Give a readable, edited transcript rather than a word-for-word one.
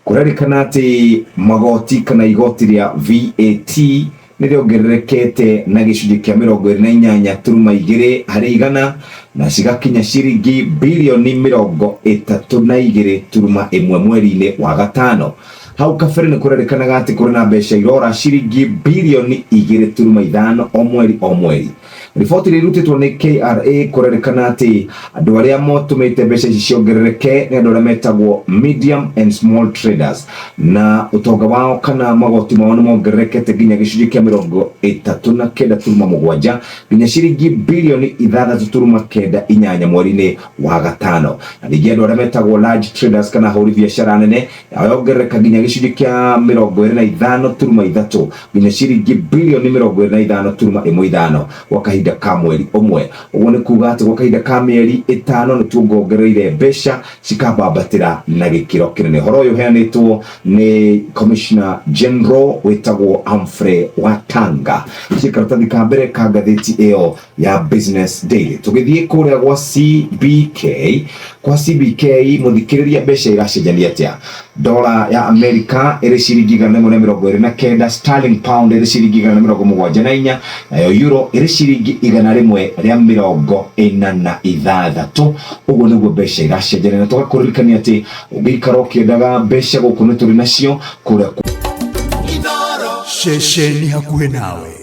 Kũrerĩkana atĩ magoti kana igoti rĩa VAT nĩ rĩongererekete na gĩcunjĩ kĩa 28.2 harĩ igana na cigakinya ciringi birioni 32.1 mweri-inĩ wa gatano. Hau kabere nĩ kũrerĩkanaga atĩ kũrĩ na mbeca irora ciringi birioni 2.5 o mweri o mweri. Riboti ĩrĩa ĩrutĩtwo nĩ KRA kũrerĩkana atĩ andũ arĩa motũmĩte mbeca ici ciongerereke nĩ andũ arĩa metagwo medium and small traders na ũtonga wao kana magoti mao nĩ mongererekete nginya gĩcunjĩ kĩa 39.7 nginya ciringi birioni 6.98 mweri-inĩ wa gatano. Na ningĩ andũ arĩa metagwo large traders kana ahũri biacara nene yao yongerereka nginya gĩcunjĩ kĩa 25.3 nginya ciringi birioni 25.15 gwa kahinda ka mweri ũmwe. Ũguo nĩ kuga atĩ gwa kahinda ka mĩeri ĩtano nĩ tuongongereire mbeca cikambambatĩra na gĩkĩro kĩnene. Ũhoro ũyũ ũheanĩtwo nĩ Commissioner General wĩtagwo Humphrey Watanga. Ciĩ karatathi ka mbere ka ngathĩti ĩyo ya Business Daily. Tũgĩthiĩ kũrĩa gwa CBK, kwa CBK mũthikĩrĩria mbeca iracenjania atĩa? Dola ya Amerika ĩrĩ ciringi 129, sterling pound ĩrĩ ciringi 174, nayo euro ĩrĩ ciringi 146. Ũguo nĩguo mbeca iracenjania, na tũgakũririkania atĩ ũngĩikara ũkĩendaga mbeca gũkũ nĩ tũrĩ nacio kũrĩa Ceceni hakuhĩ nawe.